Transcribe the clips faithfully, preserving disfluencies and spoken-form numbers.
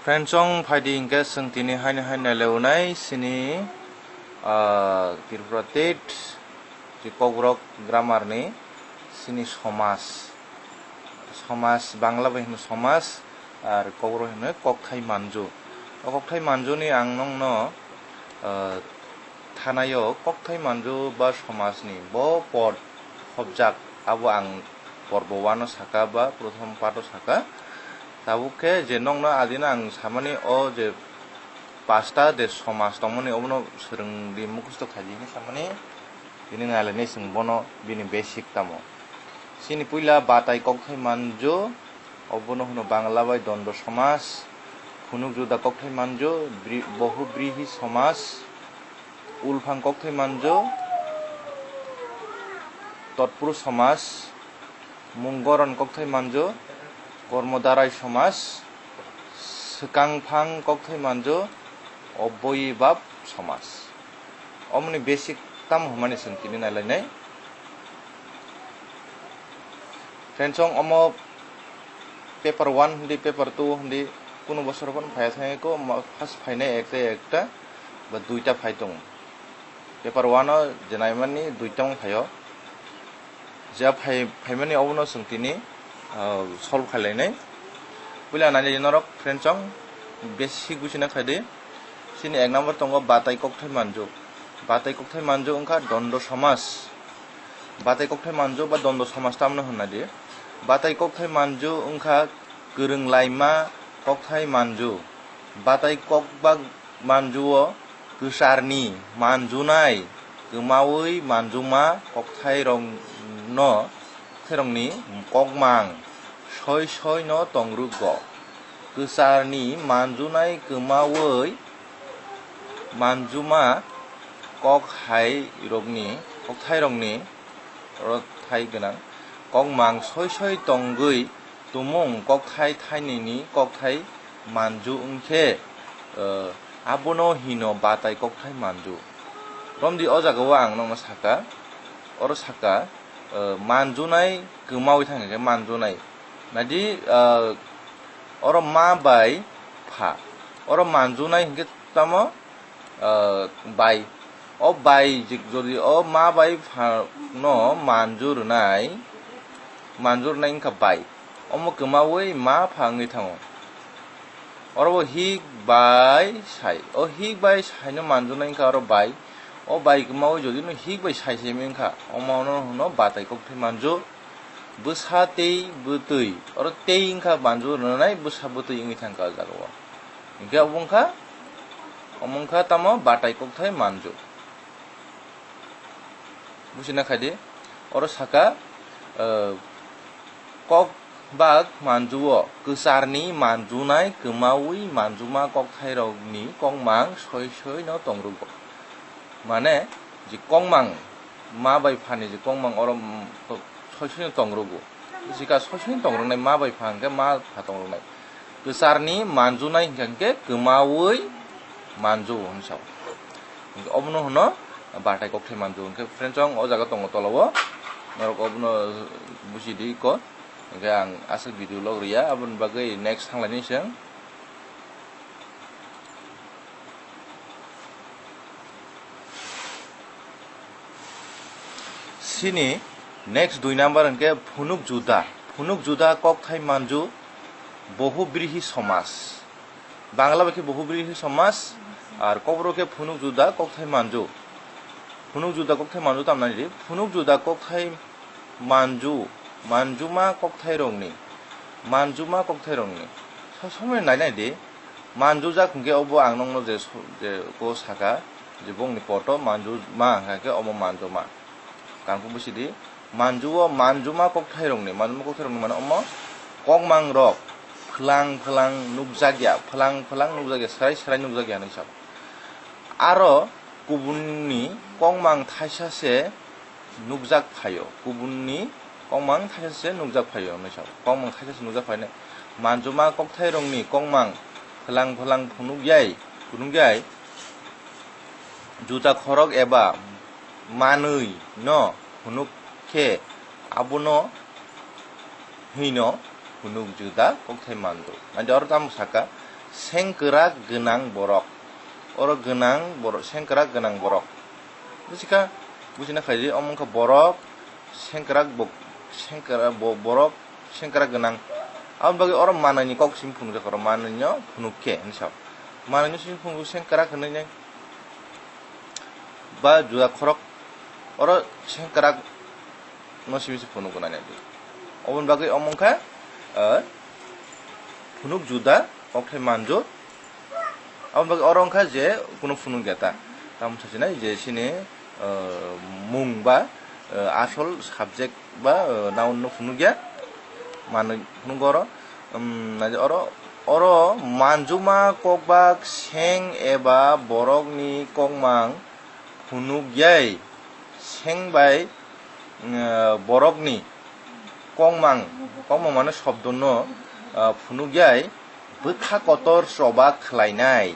Friends, chwng phaidi hinkhe chwng tini haino haino nailaunai chini, ah, Tripura Tet, je Kokborok grammar ni chini somaj. Somaj, Bangla bai hino somaj, ar Kokborok hino kokthai manju. O kokthai manju ni ang nongno, ah, thanaio kokthai manju ba somajni bo pod hobjak, abo ang porbo one o saka ba prothom part o saka. Tabuk khe je nokno adino ang samani o je pasta de somaj tongmani obono swrwng di, mukhusto khaidi hinwi samani, tini nailainai chwng bono bini basic tamo. Chini puila batai kokthai manju, obono hwno Bangla bai dondro somaj, phunuk juda kokthai manju, bri-, bohu brihi somaj, ulphang kokthai manju, totpuru somaj, munggoron kokthai manju, kormodarai somaj, swkangphang kokthai manju, oboyibab somaj. Omoni basic tamo hwnmani chwng tini nailainai. Friends, chwng omo paper one hindi, paper two hindi, kunu bosor phano phaiya thangwi ko, ma-, first phainai ekta ekta ba duita phai tongo. Paper one o je naimani duita wng phaio. Je phai-, phaimani obono chwng tini, ah, solve khlainai. Puila naidi norok friends, chwng basic buchina khaidi. Chini ek number tongo batai kokthai manju. Batai kokthai manju wngkha dondro somaj. Batai kokthai manju ba dondro somaj tamno hwnna di. Batai kokthai manju wngkha kwrwng laima kokthai manju. Batai kokbak manjuo kwcharni manjunai kwmaui manjuma kokthairokno, kokthairokni kokmang soi soino tongrugo. Kwcharni manjunai kwmaui manjuma kok hairokni, kokthairokni, oro thai gwnang, kokmang soi soi tongwi tumung kokthai thainwini kokthai manju wngkhe, eh, abono hino batai kokthai manju. Romdi o jagao ang nokno saka, oro saka, eh, manjunai kwmaui thangkhe manjunai. Naidi, eh, oro ma bai pha. Oro manjunai hinkhe tamo, ah, bai. O bai jik-, jodi o ma bai phano manju rwnai, manju rwnai wngkha bai. Omo kwmaui ma pha wngwi thango. Oro bo hik bai sai. O hik bai saino manjunai wngkha oro bai. O bai kwmaui jodi no hik bai sai se wngkha, omo no hwno batai kokthai manju. Bwsa tei bwtwi. Oro tei wngkha manju rwnai, bwsa bwtwi wngwi thangkha o jagao. Hinkhe obo wngkha, omo wngkha tamo batai kokthai manju. Buchina khaidi, oro saka, eh, kok bak manjuo kwcharni manjunai kwmaui manjuma kokthairokni kokmang soi soino tongrugo. Mane, je kokmang ma bai phani je kokmang oro, mm, to-, soi soino tongrugo. Jika soi soino tongroknai ma bai pha hwnkhe ma pha tongroknai. Kwcharni manjunai hwnkha hwnkhe kwmaui manju hwn sao. Hwnkhe obono hwno batai kokthai manju. Hwnkhe friends, chwng o jaga tongo tolao. Norok obono buji di ko. Hwnkhe ang aswk video log rwya, aboni bagwi next thanglaini chwng. Chini next dui number hwnkhe phunuk juda. Phunuk juda kokthai manju bohu brihi somaj. Bangla bai khe bohu brihi somaj, ar Kokborok khe phunuk juda kokthai manju. Phunuk juda kokthai manju tamnani di. Phunuk juda kokthai manju, manjuma kokthairokni, manjuma kokthairokni. Sa-, somoi nainai di, manjujak hwnkhe obo ang nokno je so-, je ko saka, je bongni poto manjuma hwnkha khe omo manjuma. Kangkuk bwsidi, manjuo manjuma kokthairokni, manjuma kokthairokni mane omo kokmangrok phwlang phwlang nukjakya, phwlang phwlang nukjakya, swrai swrai nukjakya hinwi sao. Aro kubunni kokmang thaisa se nukjak phaio, kubunni kokmang thaisa se nukjak phaio hinwi sao. Kokmang thaisa se nukjak phainai. Manjuma kokthairokni kokmang phwlang phwlang phunukjai, phunukjai juda khorok eba manwi no phunuk khe abono hino phunuk juda kokthai manju. Naidi oro tamo saka, sengkwrak gwnang borok. Oro gwnang borok, sengkwrak gwnang borok. Buchikha, buchina khaidi, omo wngkha borok, sengkwrak bo-, sengkwrak bo-, borok, sengkwrak gwnang. Aboni bagwi oro manwini kok simi phunukjak, oro manwino phunuk khe hinwi sao. Manwino simi phunuk sengkwrak hinwi nai. Ba juda khorok, oro sengkwrak no simi se phunuk gwnang nai. Oboni bagwi omo wngkha, eh, phunuk juda kokthai manjur. Aboni bagwi oro wngkha je kunu phunuk ya ta. Tamo sasinai je sini, eh, mung ba, eh, asol subject ba, eh, noun no phunuk ya. Manwi phunuk oro, um, naidi oro, oro manjuma kokbak seng eba borokni kokmang phunuk yai seng bai, eh, borokni kokmang, kokmang mane shobdono, eh, phunuk yai bwkha kotor choba khlainai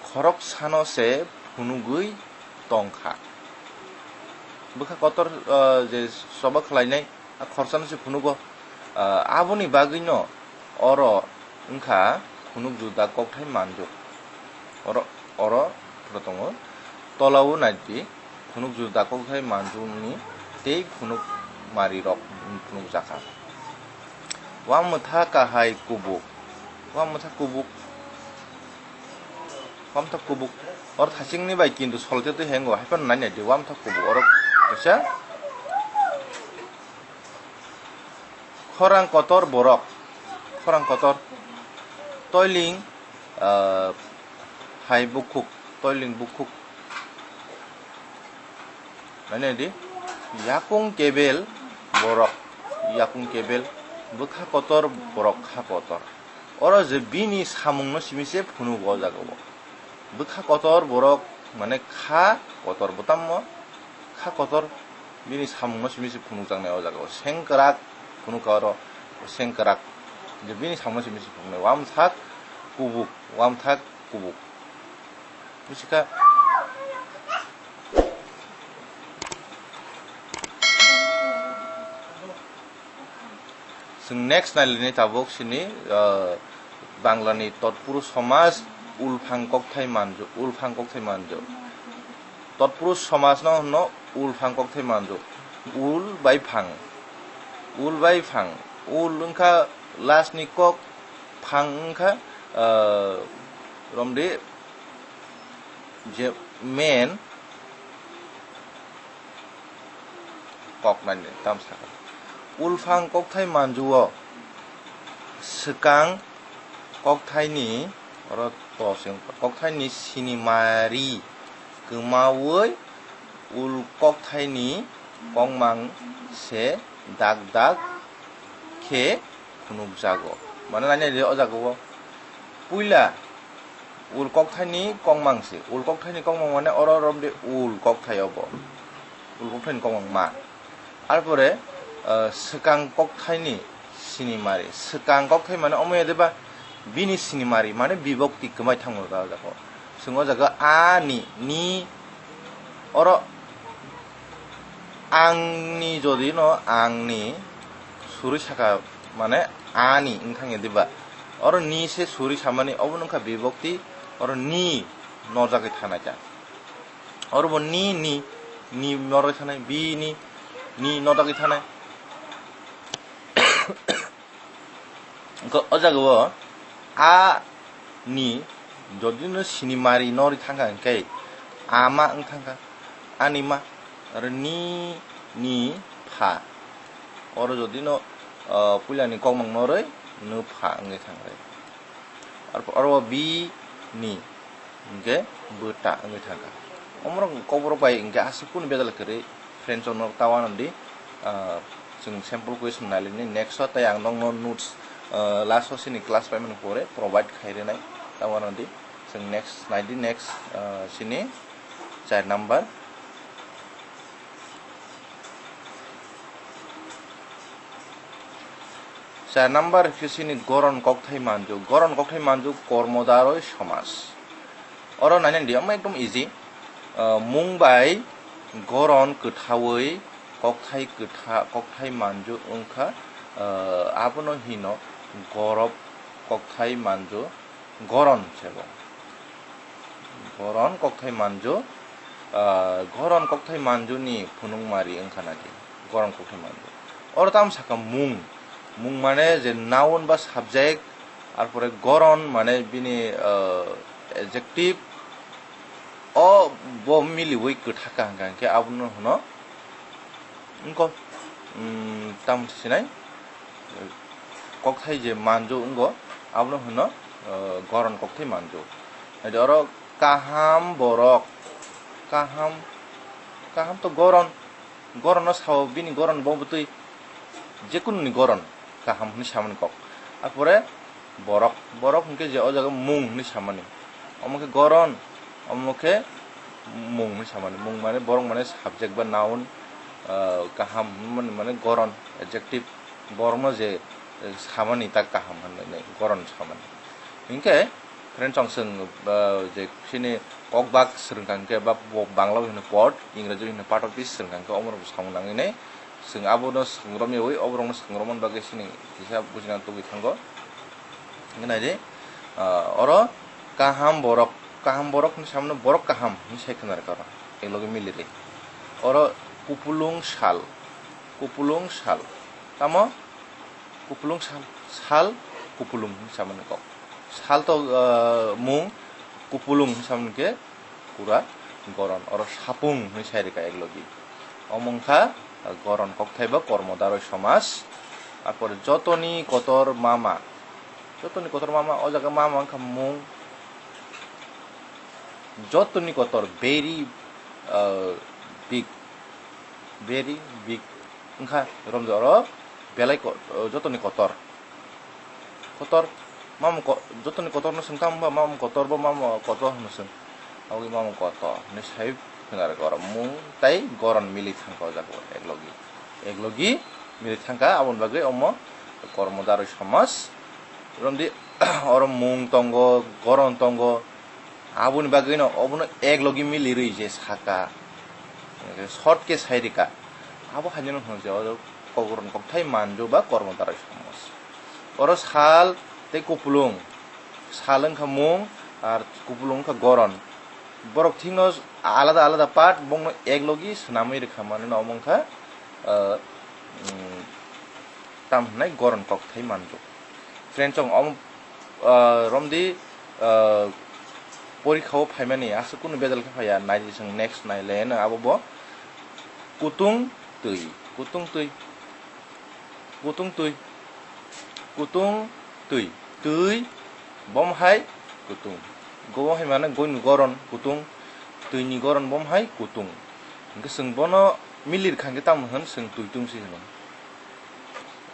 khoroksano se phunugwi tongkha. Bwkha kotor, eh, je choba khlainai, a khoroksano se phunugo. Ah, aboni bagwino oro wngkha phunuk juda kokthai manjur. Oro, oro phano tongo. Tolao naidi, phunuk juda kokthai manjurni tei phunuk marirok phunukjakha. Wamwtha kahai kubuk. Wamwtha kubuk. Wamwtha kubuk. Oro thachingni bai kintu solite twi hengo. Haiphano nai naidi, wamwtha kubuk. Oro kaisa khorang kotor borok, khorang kotor, toiling, ah, hai bukhuk, toiling bukhuk. Nai naidi, yakung kebel borok, yakung kebel, bwkha kotor borok kha kotor. Oro je bini samungno simi se phunugo o jagao. Bwkha kotor borok, mane kha kotor, bwtammo kha kotor, bini samungno simi se phunukjaknai o jagao. Sengkwrak phunukha oro, sengkwrak. Je bini samungno simi se phunuknai. Wamthak kubuk, wamthak kubuk. Buchikha. Chwng next nailini tabuk sini, ah, Banglani totpuru somaj ulphang kokthai manju, ulphang kokthai manju. Totpuru somajno hwno ulphang kokthai manju. Ul bai phang. Ul bai phang. Ul wngkha last ni kok, phang wngkha, ah, romdi je main koknani tam sakha. Ulphang kokthai manjuo swkang kokthaini, oro to se wngkha, kokthaini sinimari kwmaui ul kokthaini kokmang se dak dak khe phunukjago. Mane nai nai o jagao puila ul kokthaini kokmang se. Ul kokthaini kokmang mane oro romde ul kokthai obo. Ul kokthaini kokmang ma. Arpore, ah, swkang kokthaini sinimari. Swkang kokthai mane omo ya deba bini sinimari, mane bibokti kwmai thangmano da o jaga o. Chwng o jaga a ni, ni, oro ang ni jodi no ang ni suri saka mane a ni wngthang ya deba. Oro ni se suri samani obo wngkha bibokti, oro ni norjagwi thanai ta. Oro bo ni, ni, ni norwi thanai, bi ni, ni norwi thanai. Wngkha o jaga o a ni jodi no sinimari norwi thangkha hwnkhe ama wng thangkha, ani ma, oro ni, ni pha. Oro jodi no, ah, puila ni kokmang norwi nw pha wngwi thangkha. Arpor oro bi ni hwnkhe bwta wngwi thangkha. Omorok kokborok bai hwnkhe aswk kunu bejal kwrwi friends rok no ta uanadi, ah, chwng sample question nai lini next o, tei ang nokno notes, ah, last o chini class paimani pore provide khai rwnai ta uanadi. Chwng next naidi, next, ah, chini char number. Char number khe chini goron kokthai manju. Goron kokthai manju kormodaroi somaj. Oro nainani di, omo ekdom easy. Ah, mung bai goron kwthaui kokthai kwtha-, kokthai manju wngkha, ah, abono hino gorob kokthai manju. Goron se bo. Goron kokthai manju, ah, goron kokthai manju ni phunukmari wngkha nadi. Goron kokthai manju. Oro tamo saka mung. Mung mane je noun ba subject, arpore goron mane bini, ah, adjective. O bo miliwi kwthaka hwnkha hwnkhe abono hwno wngkha, mm, tamo sinai, kokthai je manju wngo, abono hwno, uh, goron kokthai manju. Naidi oro kaham borok, kaham, kaham to goron, goron no sao, bini goron bo bwtwi jekununi goron kaham hwnwi samani kok. Arpore borok, borok hwnkhe je o jaga mung hwnwi samani, omo khe goron, omo khe mung hwnwi samani. Mung mane borok mane subject ba noun, ah, kaham hwnmani mane goron, adjective, borokno je, eh, samani ta kaham hwnwi goron samani. Hinkhe friends, chwng, ah, je chini kokbak swrwngkha hinkhe ba bo Bangla bai hwno pot, Ingraji bai hwno part of speech swrwngkha hinkhe omo rok samung nangwi nai. Chwng abono swrwng romyawi, oborokno swrwng romani bagwi chini kisa bujina tubui thango. Hingke naidi, ah, oro kaham borok, kaham borok hinwi samano borok kaham hinwi sai khna rwkha oro, eklogi milirwi. Oro kupulung sal, kupulung sal. Tamo? Kupulung sal, sal kupulung hinwi samani kok. Sal to, ah, mung, kupulung hinwi samani khe pura goron. Oro sapung hinwi sai rwkha eklogi. Omo wngkha, ah, goron kokthai ba kormo daroi somas. Arpore jotoni kotor mama. Jotoni kotor mama, o jaga mama wngkha mung. Jotoni kotor, very, ah, big. Very big. Wngkha romjak oro belai ko-, jotoni kotor. Kotor, mamo ko-, jotoni kotorno swng tamo ba, mamo kotor bo, mamo kotor hwnwi swng. Aboni mamo kotor hwnwi sai khna rwkha oro. Mung tai goron mili thangkha o jaga o, eklogi. Eklogi mili thangkha, aboni bagwi omo kormo daroi somas. Romdi, oro mung tongo, goron tongo. Aboni bagwino obono eklogi milirwi je saka, short khe sai rwkha. Abo haino hwnjak o goron kokthai manju ba kormo daroi somas. Oro sal tei kupulung, sal wngkha mung, ar kupulung wngkha goron. Borok thikno alada alada part bongno eklogi swnamwi rwkha, manwino omo wngkha, ah, mm, tam hwnai goron kokthai manju. Friends, chwng omo, ah, romdi, ah, porikha o phaimani aswk kunu bejal khe phaiya, naidi chwng next naileno abo bo kutung twi, kutung twi. Kutung twi. Kutung twi. Twi. Bom hai kutung. Go hai mane goini goron kutung. Twini goron bom hai kutung. Hingke chwng bono milir kha hingke tamo hwn chwng twi tung si hwno.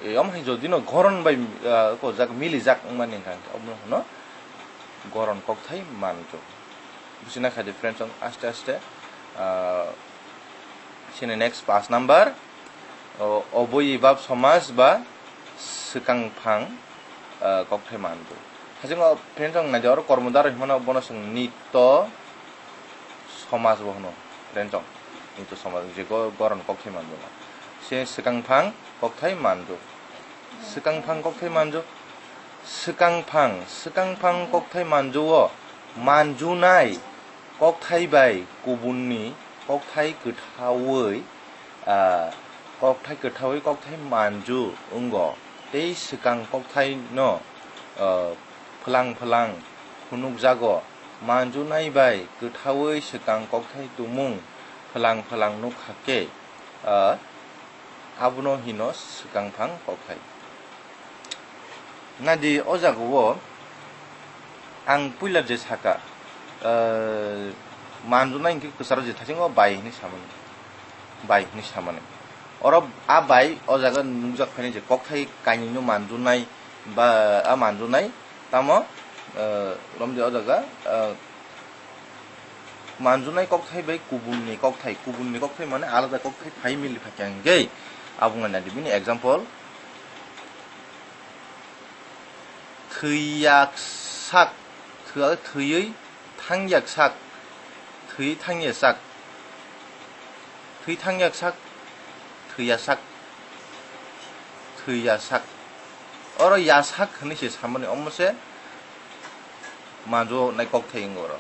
E, om hai jodi no goron bai, ah, ko jak mili jak wngmani hingka hingke omo hwno goron kokthai manju. Buchina kha di friends, chwng aste aste, ah, chini next pass number. O, oboi bab somas ba swkang phang, ah, kokthai manju. Haching o friends, chwng naidi oro kormo daroi hwnmano bono chwng nito somas bo hwno friends, chwng nito somas je go-, goron kokthai manju na. Se swkang phang kokthai manju. Swkang phang kokthai manju. Swkang phang, swkang phang kokthai manju o manjunai kokthai bai kubunni kokthai kwthaui, ah, kokthai kwthaui kokthai manju wngo, tei swkang kokthai no, ah, phelang phelang phunukjago. Manjunai bai kwthaui swkang kokthai tumung phelang phelang nukha khe, ah, abono hino swkang phang kokthai. Naidi o jaga o ang puila je saka, eh, manjunai hingke kwcharo je thaching o bai hinui samani, bai hinui samani. Oro a bai o jaga nukjak phaini je kokthai kainwino manjunai ba a manjunai tamo, eh, romdi o jaga, eh, Manjunai kokthai bai kubunni kokthai, kubunni kokthai mane alada kokthai phai mili phaikha hingke, abo wngkha naidi bini example, thwiyak sak, thwi-, thwiwi thangyak sak, thwi thangya sak, thwi thangyak sak, thwiya sak, thwiya sak. Oro ya sak hinui se samani, omo se manjunai kokthai wngo oro.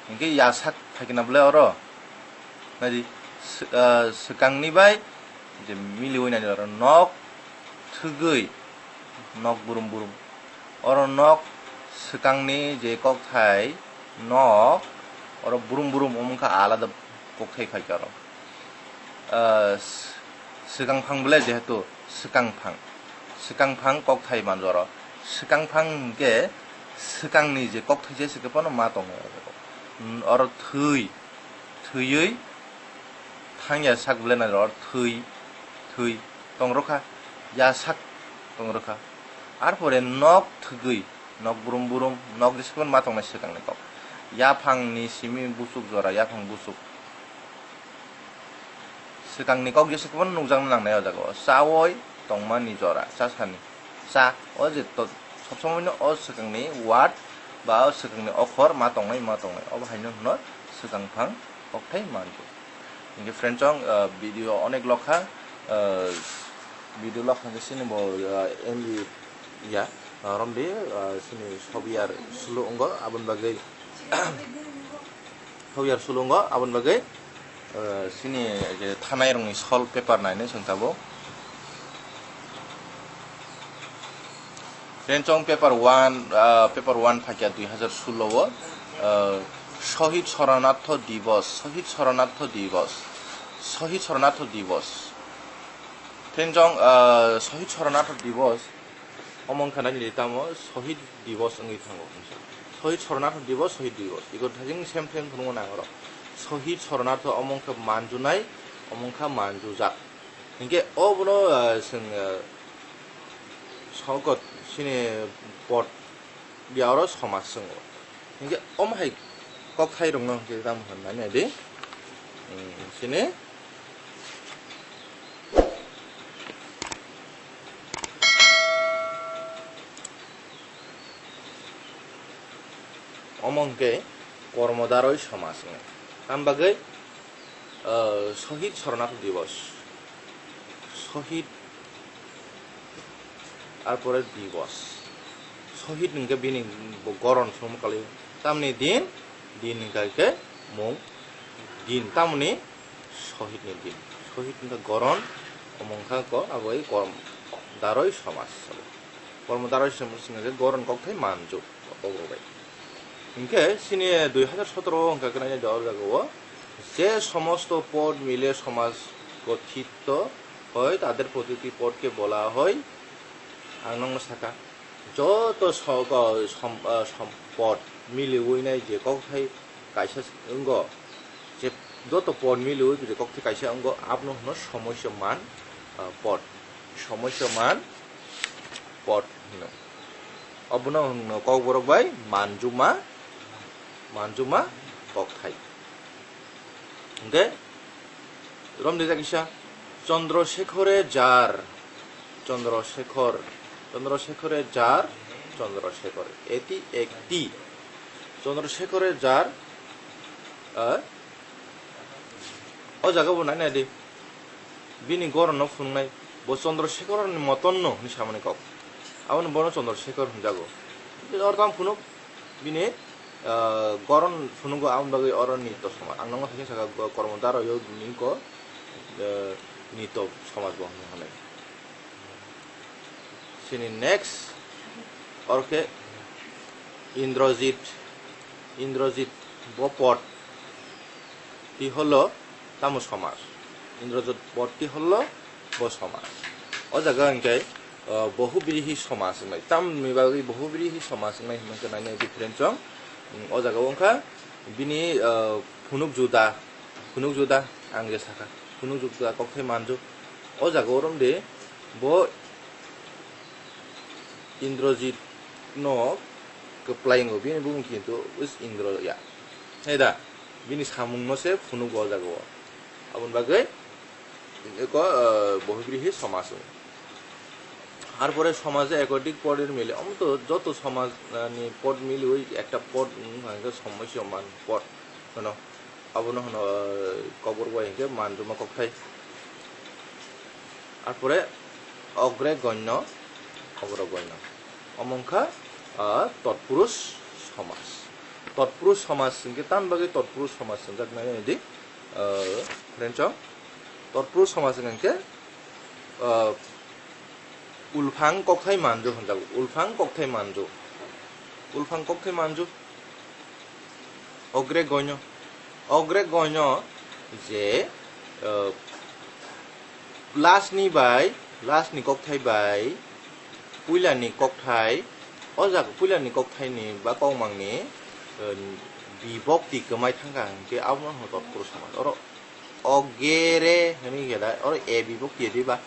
Hinkhe yasak phaikhe na bwle oro. Naidi, sw-, ah, swkangni bai je miliwi nani oro nok thwgwi, nok burum burum. Oro nok swkangni je kokthai nok, oro burum burum wngkha alada kokthai phaikha oro. Ah, s-, swkang phang bwle jehetu swkang phang. Swkang phang kokthai manjoro. Swkang phang hinkhe swkangni je kokthai je swkhe phano ma tongnai oro. Oro thwi, thwiwi thangya sak bwle nai oro thwi, thwi tongrokha, yasak tongrokha. Arpore nok thwgwi, nok burum burum, nok jesa phano ma tongnai swkangni kok. Yaphangni simi busuk jora, yaphang busuk. Swkangni kok jesa phano nukjakna nangnai o jaga o. Chawi tongmani jora, chasani. Cha, o je to, sob somoino o swkangni word ba o swkangni okhor ma tongnai, ma tongnai. Obo haino hwno swkang phang kokthai manju. Hinkhe friend chong, ah, video onek lokha, ah, video lokha hinkhe sini bo, ah, M B ya, ah, romdi, ah, sini sob yar sulu wngo, aboni bagwi sob yar sulu wngo, aboni bagwi, ah, sini je thanai rokni sol paper nainai chwng tabuk. Friend chong paper one, ah, paper one phaikha dui hazar sullo o, ah, Shohid Shoronartho Divos, Shohid Shoronartho Divos, Shohid Shoronartho Divos. Friend chong, ah, Shohid Shoronartho Divos, omo wngkha nai nini tamo Shohid Divos wngwi thango. Shohid Shoronartho Divos, Shohid Divos. Iko thajing same same phunukma nang oro. Shohid Shoronartho omo wngkha manjunai, omo wngkha manjujak. Hinkhe obono, ah, chwng, ah, sokot sini pod ya oro somaj chwngo. Hinkhe omo hai kokthai rokno hinkhe tamo hwnmani di. Hmm, sini omo hinkhe kormodaroi somaj wngkha. Tam bagwi ah, Shohid Shoronartho Divos, Shohid, arpore Divos, Shohid hinkhe bini bo goron songmani kali, tamni din, din hinkhe mung din, tamni Shohid ni din, Shohid hinkhe goron, omo wngkha ko, abo kormodaroi somaj, kormodaroi somaj hinkhe goron kokthai manju. Hinkhe sini dui hazar sotoro o hwnkha khe naina o jaga o je somosto pod mile somaj gothito hoi, tader protiti podke bola hoi, ang nokno saka, joto so-, ko-, som-, ah, som-, pod miliwi nai je kokthai kaisa wngkha, je joto pod miliwi je kokthai kaisa wngkha, abono hwno somoisyoman, ah, pod, somoisyoman pod hwno. Obono hwno Kokborok bai manjuma, manjuma kokthai. Hinkhe romde jakisa Chandra Shekhore jar, Chandra Shekhor, Chandra Shekhore jar, Chandra Shekhor, eti ekti. Chandra Shekhore jar, eh, O jaga bo nai nai di. Bini goron no phunuknai. Bo Chandra Shekhor ni moton no hinwi samani kok. Aboni bono Chandra Shekhor hwnjago. Oro tamo phunuk bini, ah, goron phunugo, aboni bagwi oro nito somaj. Ang nokno hakhe saka go-, kormo daro yo bini ko, eh, nito somaj bo hwnwi hwnwi. Sini next, oro khe Indrajit, Indrajit bo pod ti holo tamo somaj, Indrajit pod ti holo bo somaj. O jaga hwnkhe, uh, bohu brihi somaj wngnai. Tamni bagwi bohu brihi somaj wngnai hwnwi khe nainai different chwng. Mm, o jaga o wngkha bini, uh, phunuk juda, phunuk juda ang je sakha, phunuk juda kokthai manju. O jaga o romde bo Indrajit no kwplai wngo, bini bumung kintu is Indra ya. Hai da, bini samung no se phunugo o jaga o. Aboni bagwi eko, eh, bohu brihi somaj wngo. Arpore somaje ekodik poder mile, omo to joto somaj, eh, ni pod miliwi ekta pod wng kha, hwnkhe somoisyoman pod hwno. Abono hwno, eh, Kokborok bai hinkhe manjuma kokthai. Arpore ogre gonyo, ogro gonyo. Omo wngkha, ah, totpurush somaj. Totpurus somaj hwnkhe tamni bagwi totpurus somaj hwnjak nai di, ah, friends o. Totpurus somaj hwnkhe, ah, ulphang kokthai manju hwnjago, ulphang kokthai manju, ulphang kokthai manju. Ogre goino, ogre goino je, ah, last ni bai, last ni kokthai bai, puila ni kokthai, o jaga puila ni kokthai ni ba kokmang ni, eh, bibokti kwmai thangkha hwnkhe abono hwnkhe totpurus somaj. Oro ogere hwnwi khe da, oro e bibokti di ba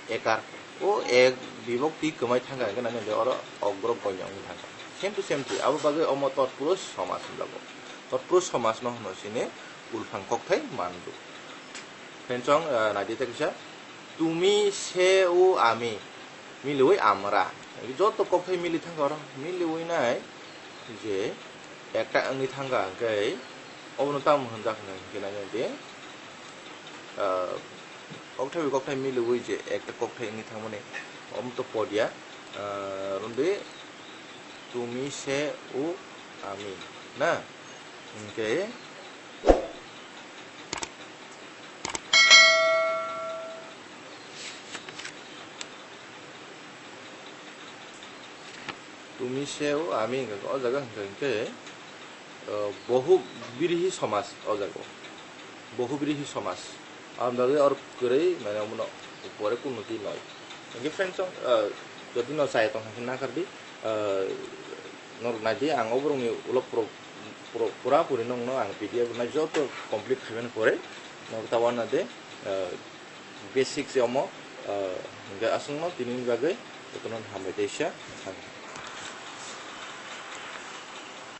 ekar. O e bibokti kwmai thangkha hwnkhe nani oro ogro goino wngwi thangkha. Same to same twi, abo bagwi omo totpurus somaj hwnjago. Totpurus somaj no hwno sini ulphang kokthai manju. Friends o, ah, naidi ta kisa. Tumi, se, u, ami. Miliwi amra. Joto kokthai mili thangkha oro. Miliwi nai je ekta wngwi thangkha hwnkhe obono tamo hwnjak hwnkhe nai di. Ah, kokthai bai kokthai miliwi je ekta kokthai wngwi thangmani. Omo to pod ya. Ah, rwndi tumi, se, u, ami. Na? Hwnkhe tumi, se, u, ami hwnkhe o jaga hwnkhe, hwnkhe, uh, bohu birihi somaj o jaga o. Bohu birihi somaj. Ang bagwi oro kwrwi, mane, omono pore kunu twi noi. Hwnkhe friends, uh, jodi no chaya tong hwnkhe nakardi, uh, norok naidi, ang o borokni ulo pro-, pro-, pura puri nongno ang P D F rwnai joto complete khaimani pore norok ta wanade, uh, basic se omo, uh, hwnkhe aswkno tinini bagwi jotono hambai tei sa.